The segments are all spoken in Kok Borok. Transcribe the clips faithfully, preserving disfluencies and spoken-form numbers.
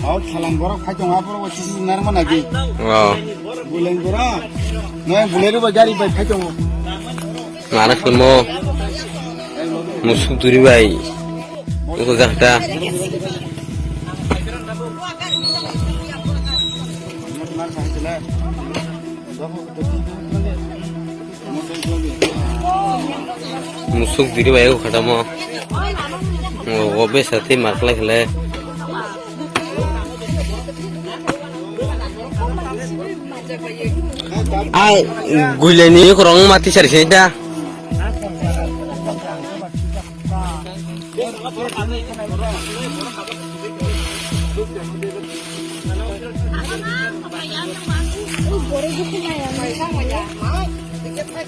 Hao thalang borok phai tongo, aborok bo sisi nang mano di. Oh. Buleng borok. Noi buleng rok bo gari bai phai tongo. Mana phunmo. Musuk duri bai. Uko jahta. Musuk diri bai khatamo. O besa tei markla khle. Ai guileni korong mati sari sini ta.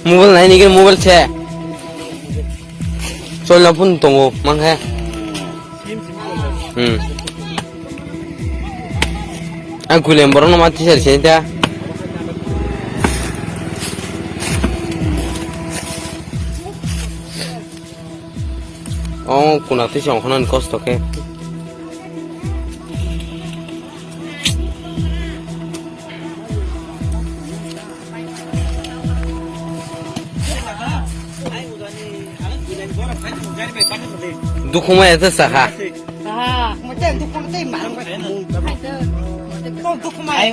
Mobile nai nigir mobile se. Chol na phone tongo mang he. Hmm. Ang kulen borok no ma teacher se ta. O kuna twi song khonani kosto khe. Dukhu maya tei sakha. Ah, mo tei dukhu tei mal. Dukhu maya.